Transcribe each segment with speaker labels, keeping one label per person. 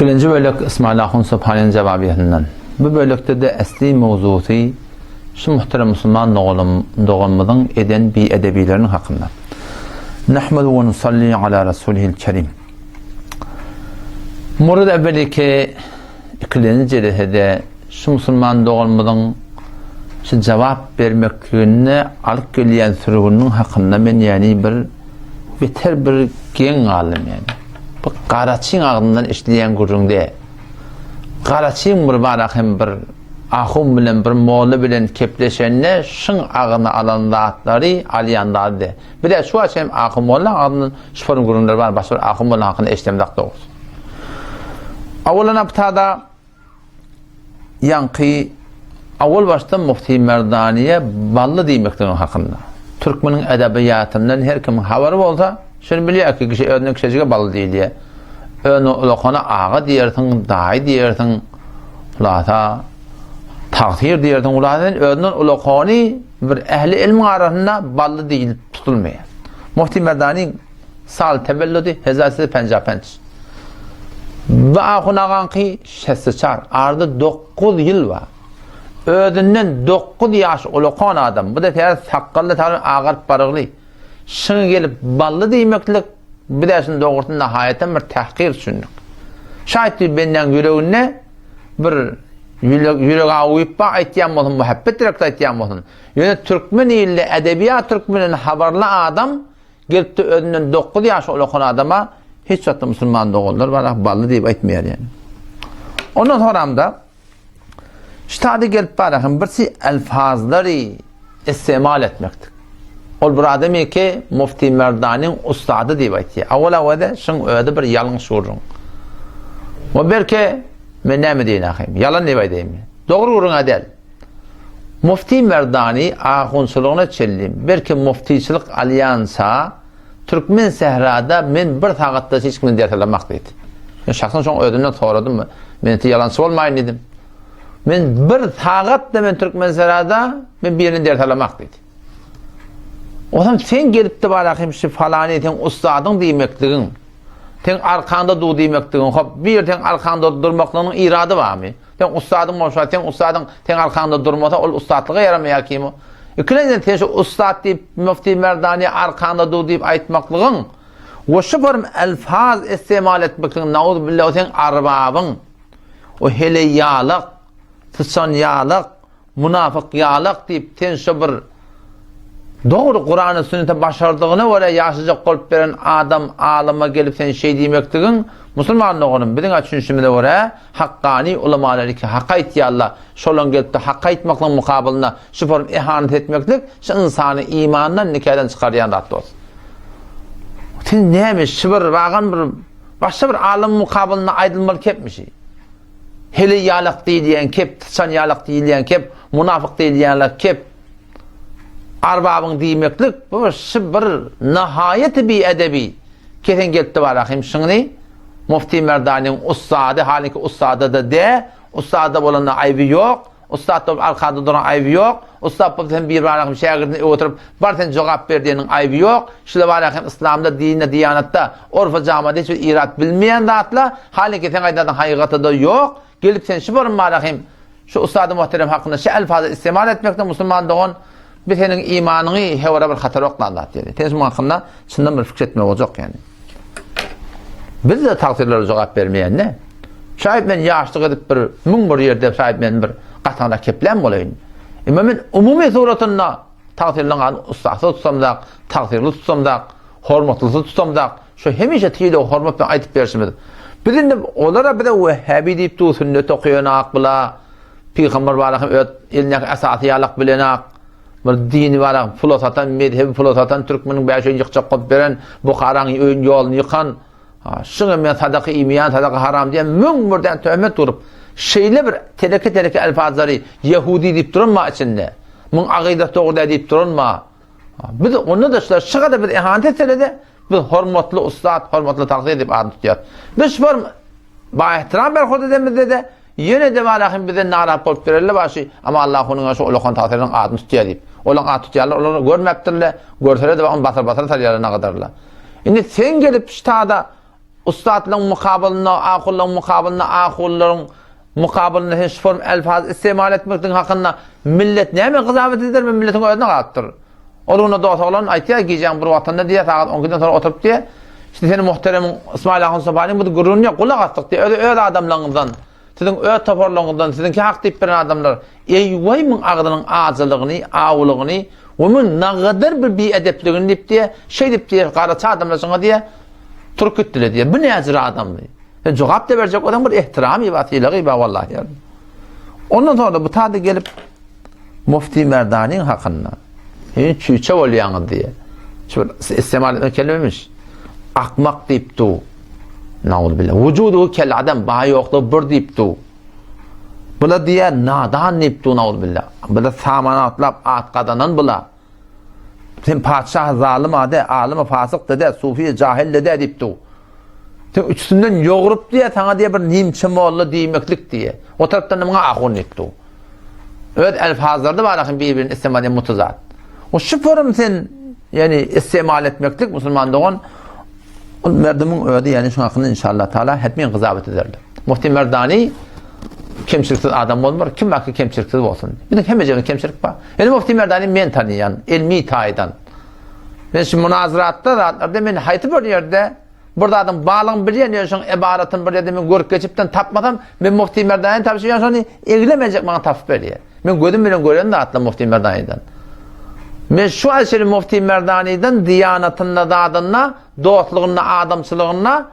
Speaker 1: Ikilenji bölek Ismail Ahun Subhanyň Jawabiýasyndan. Bu bölekde-de esli mowzusy şu muhterem musulman doganymyzyň eden biedebileriniň hakynda. Nahmedu we nusalli ala rasulihil kerim. Murad evveliki ikilenji jelesede şu musulman doganymyzyň şu jawap bermekliginde alyp gelýän sürgüniniň hakynda men ýani bir beter bir geň galdym ýani. Bu garaçyň agzyndan eşidilýän gürrüň däl. Garaçyň bir barak hem bir ahun bilen bir molla bilen kepleşende şyň agzyna alan zatlary alýan zady däl. Bir-de şu wagt hem ahun mollaň agzyndan şu form gürrüňler bar, başga bir ahun mollaň hakynda eşidemzok dogrusy. Awalan aptada Ýaňky awal başda Mufti Merdaniýe bally diýmekligiň hakynda. Türkmeniň edebiýatyndan her kimiň habary bolsa, şuny bilýär ki, kişi özünden kiçijige bally diýilýär. Özünden ulakana aga diýersiň, daýy diýersiň, hulasa tagsyr diýersiň, hulasa sen özünden ulakany bir ähli ilmiň arasynda bally diýilip tutulmaýar. Mufti Merdaniň sal tewellüdi hezar siz penja penç. Bu ahun agaňky şesseçar, arada 9 ýyl bar. Özünden 9 ýaş ulakan adam, bu da täze sakgally täze agaryp barygly. Şyňy gelip bally diýmeklik bu da şuny dogrusy nahaýatam bir tahkir düşündik. Şaýt diýip bendäň ýüreginde bir ýürek ýürek awyp ba aýtýan bolsun, muhabbet direkde aýtýan bolsun. Ýöne türkmen ilde edebiýat türkmeninden habarly adam Gelipdi özünden 9 ýaş ulakan adama hiç wagtda musulman doganlar bar, bally diýip aýtmaýar ýani. Ondan soramda ştady gelip bar hem birsi elfazlary istimal etmekdik. Ol bir adam ki Mufti Merdanyň ustady diýip aýtýar. Awal awada şuň özi bir ýalňyş gürrüň. We belki men näme diýin ahym? Ýalan diýip aýdaýyn. Dogry gürrüň däl. Mufti Merdani ahunçylygyna çenli belki muftiçilik alýança türkmen sährada men bir sagatda hiç kimden ders alamak diýdi. Men şahsan şoň özünden soradym. Men indi ýalançy bolmaýyn diýdim. Men bir sagatda men türkmen sährada men birinden ders alamak diýdi. Otam sen gelipdi barahym şu falany sen ussadyň diýmekligiň. Sen arkanda dur diýmekligiň. Hop bir sen arkanda durmaklygynyň irady barmy? Seň ussadyň bolsa, seň ussadyň seň arkaňda durmasa, ol ussatlyga ýaramaýar kim o? Ikilenji, sen şu ussat diýip, Müfti Merdani arkaňda dur diýip aýtmaklygyň we şu bir elfaz istemal etmekligiň, nauzubilla, o seň arbabyň, o heleý ýalak, syçan ýalak, Munafyk ýalak diýip sen şo bir dogry Kurany sünnete başardygyna görä ýaşajak bolup beren adam alyma gelip sen şeý diýmekligiň musulman doganym biziň düşünişimize görä hakkani ulamalar iki hak aýtýarlar şolaň gelipde hak aýtmaklygyň mukabylynda şu form ehanet etmeklik şu ynsany imandan nikadan çykarýan zat dost sen näme şu bir bagan bir başga bir alymyň mukabylynda aýdylmaly kepmişi Heleý ýalak diýilýän kep, syçan ýalak diýilýän kep, munafyk diýilýänler kep. Arbabyň diýmeklik bu şu bir nahaýaty biedebi. Kesen gelipdi bar ahim şuny. Mufti Merdanyň ussady, halyňky ussada-da de, ussada bolanda aýby ýok. Ussat bolup arkada duran aýby ýok. Ussat bolup sen bir barahym şägirdini öe oturyp, bar sen jogap ber diýeniň aýby ýok. Şular barahym yslamda, dinde, diýanatda, orfa jamada hiç bir irat bilmeýän zatlar. Halyňky seň aýdanyň hakykatada ýok. Gelip sen şu borum barahym şu ussady muhterem hakynda şu elfazy istemal etmekde musulman dogan bi seniň imanyňy hewara bir hatar oklan zat ýeri. Sen şuň hakynda çyndan bir fikir etmek boljak ýani. Biz-de tagsyrylara jogap bermeýän-de. Şaýat men ýaşlyk edip bir 1001 ýerde şaýat men bir gataňrak keplän bolaýyn. Emma men umumy suratynda tagsyrylaryň adyny ussasy tutsamdak, tagsyryly tutsamdak, hormatlysy tutsamdak, şu hemişe sylag hormat bilen aýdyp berşimiz. Biz indi olara bize wehhabi diýip dur, sünnet okaýan bila, pygamber baraka öz elindäki esasy ýalak bilenak, bir dini baraka pula satan, mezhebi pula satan, türkmeniň bäş öýüni ýykjak bolup beren, Buharaň öýüni ýoluny ýykan, Şuňa men sadaka iýmeýän, sadaka haram diýen 1001 däne töhmet urup, şeýle bir teleke-teleke elfazlary ýehudi diýip duran ma içinde. Muň agydasy dogry däl diýip duran ma. Biz onda da şular şyga da biz ehanet etsele-de, biz hormatly ussat, hormatly tagsyr diýip adyny tutýarys. Biz şu bir ba ehtiram berhut edemizde-de, ýene-de barahym bize narahat bolup bererler başy, ama Allah onuň şu ulakan tagsyrynyň adyny tutýar diýip. Olaň at tutýarlar, olar görmäpdirler, görseler-de ony basyr-basyr salýarlar nagadarlar. Indi sen gelip ştada. ussatlaryň mukabylynda, ahullaryň mukabylynda, ahullaryň mukabylynda sen şu form elfaz istemal etmekligiň hakynda millet näme gyzawet eder, milletiň özüne galypdyr. Ol onda dost oglan aýtýar, gijäň bir wagtynda diýýär, sagat on ikiden soňra oturyp diýýär, Şindi seni muhteremiň Ysmaýyl ahun Sopanyň bu gürrüňine gulak asdyk diýýär, özi öz adamlaryňyzdan, siziň öz toparlaryňyzdan, siziňki hak diýip beren adamlar, eý-waý muň agzynyň ajylygyny, awulygyny we muň nagadar bir biedepligini diýip diýýär, şeýdip diýýär, garaçy adamlar şoňa diýýär, turup gitdiler diýýär. Bu näjür adamdy? Sen jogap-da berjek bolsaň bir ehtiramy bar, sylagy bar wallahi. Ondan soňra bu tada gelip Mufti Merdanyň hakynda Hiç çüýçe bolýaňyz diýe. Şu bir istemal etmek kelimemiş. Akmak diýip du. Nauzubilla. Wujudu kel adam ba ýoklugy bir diýip du. Bula diýe nadan diýip du nauzubilla. Bula saman atlap at gazanan bula. Sen patyşah zalym ade, alymy fasyk dede, sufi jahil dede diýip du. Sen üçüsinden ýogrup diýe, saňa diýe bir nimçe molla diýmeklik diýe. O tarapdan da muňa ahun diýip du. Öz elfazlarda bar ahim bir-birini istemal edýän mutazat. O şu forum sen ýani istemal etmeklik musulman dogan ol merdimiň özi ýani şu hakynda inşallah taala hetmen gyzabat ederler. Mufti Merdani kemçiliksiz adam bolmar, kim baki kemçiliksiz bolsun. Biziň hemmejigimiz kemçilik bar. Ýani Mufti Merdani men tanýan, ilmi taýdan. Men şu munazaratda zatlarda men haýsy bir ýerde Bir zadyň barlygyny bilýän ýöne şoň ybaratyny bir ýerde men görüp geçipden tapmasam, men Mufti Merdanyny tapyşym ýa şony eglemejek maňa tapyp berýär. Men gözüm bilen gören zatlar Mufti Merdanydan. Men şu aý şeýle Mufti Merdanydan diýanatynda zadynda, dostlugynda, adamçylygynda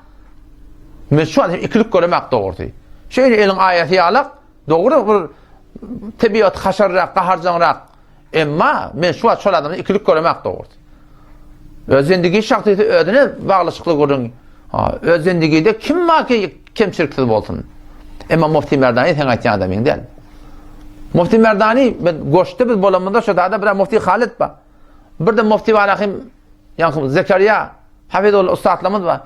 Speaker 1: men şu aý ikilik göremek dogrusy. Şeýle eliň aýasy ýalak, dogry bir tebigat haşarrak, gaharjaňrak. Emma men şu wagt şol adamdan ikilik göremek dogrusy. Öz zindigi şahsyýeti özüne baglaşykly gürrüň. Öz zindigide kim bar ki kemçiliksiz bolsun? Emma Mufti Merdani sen aýtýan adamyň däl. Mufti Merdani biz goşda biz bolamyzda şu zada bir Mufti Halid bar. Bir de Mufti Barahim ýa Zekeriýa Hafizullah ussatlarymyz bar.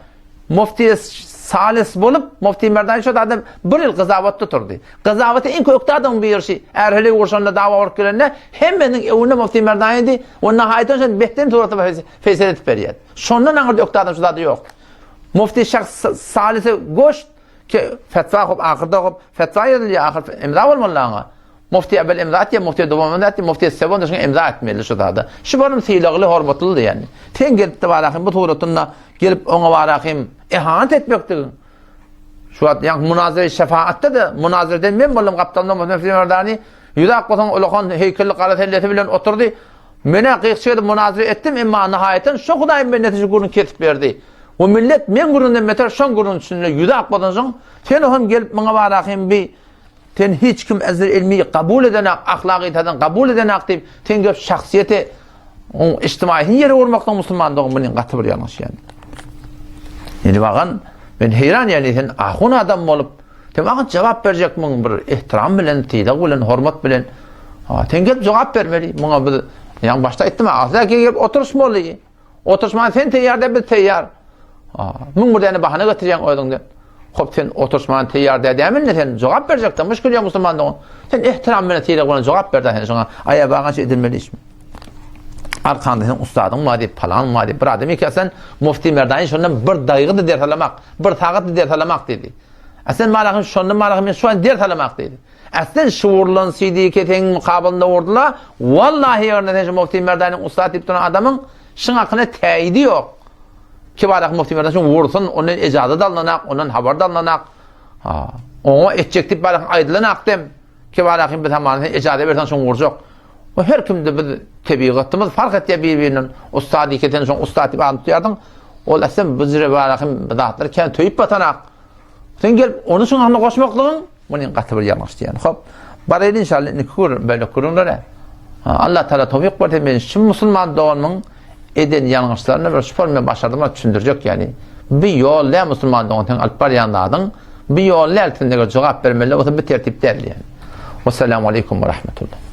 Speaker 1: Mufti Salis bolup, Mufti Merdani şo adam bir ýyl gyzawatda turdy. Gyzawaty iň kökde adamyň birisi. Är-heleý urşanda dawa bolup gelende, hemmesiniň öňünde Mufti Merdanydy. We nahaýatan şony behden suratda feýsel edip berýär. Şondan aňyrda ökde adam şu zada ýok. Mufti Şah Salise goşt ki fetwa hop ahyrda hop fetwa ýazylýar ahyr imza bolmaly aňa. Mufti Ebel imza etýär, Mufti Dowam imza etýär, Mufti Sewon da şuňa imza etmeli şu zada. Şu borum sylagly, hormatly diýen. Sen gelip-de barahym bu suratynda gelip oňa barahym ehanet etmekdigiň. Şu wagt ýa munazere şefaatda-da munazereden men boldum gapdalynda Mufti Merdani ýüz ak bolsaň ulakan heýkelli gara sellesi bilen oturdy. Menä gyýkçy edip munazere etdim, emma nihaýatdan şo Hudaýyň bendesi şu gürrüňi kesip berdi. Bu millet meň gürrüňden beter şoň gürrüňini düşündi. Ýüzi ak bolsansoň, sen hem gelip muňa barahym bi Sen hiç kim ezir ilmi kabul edenak, ahlagy taýdan kabul edenak diýip, sen gelip şahsyýeti oň ijtimaýyny ýere urmakdan musulman dogan muny gaty bir ýalňyş ýani. Ýani bagan men heýran ýani sen ahun adam bolup, sen maňa jogap berjek muň bir ehtiram bilen, sylag bilen, hormat bilen. Ha, sen gelip jogap bermeli. Muňa biz ýa başda aýtdym, asla gelip oturyşmaly. Oturyşman sen teýýar däl, biz teýýar. 1001 däne bahana getirýäň özüňden. Hop sen oturyşman teýýar däl dämi sen jogap berjekde müşkil ýok musulman dogan. Sen ehtiram bilen sylag bilen jogap ber sen şoňa. Aýa bagan şey edilmeli işmi? Arkanda sen ustadyň bar diýip, palan bar diýip, bir adam eken sen Mufti Merdani şondan bir daýgy da ders alamak, bir sagat da ders alamak diýdi. A sen malahym şondan malahym men şu an ders alamak diýdi. Äslen şu urlan CD kesegiň mukabylynda urdylar. Wallahi ýerinde sen şu Mufti Merdanyň ussat diýip duran adamyň şyň hakyna täýidi ýok. Kibarak Mufti Merdan şuň vursun, ondan ejazat alynanak, ondan habar da alynanak. Ha, oňa etjek diýip barak aýdylanak dem. Kibarak biz hamana sen ejazat berseň şuň vurjak. O her kimde biz tebigatymyz fark etýär bir-birinden. Ussat diýip sen şuň ussat diýip adyny tutýardyň. Ol äslen bu jire barak hem zatlar kän töýüp batanak. Sen gelip ony şuň hakyna goşmaklygyň Muny gaty bir ýalňyş diýen. Hop. Baraýyn inşallah indiki gür bölek gürrüňlere. Allah Taala towfik berse men şu musulman doganymyň eden ýalňyşlaryny bir şu forma başardym düşündirjek ýani. Bir ýol däl musulman dogan sen alyp barýan zadyň bir ýol däl sen jogap bermeli bolsa bir tertip däl diýen. Wassalamu aleýkum we rahmetullah.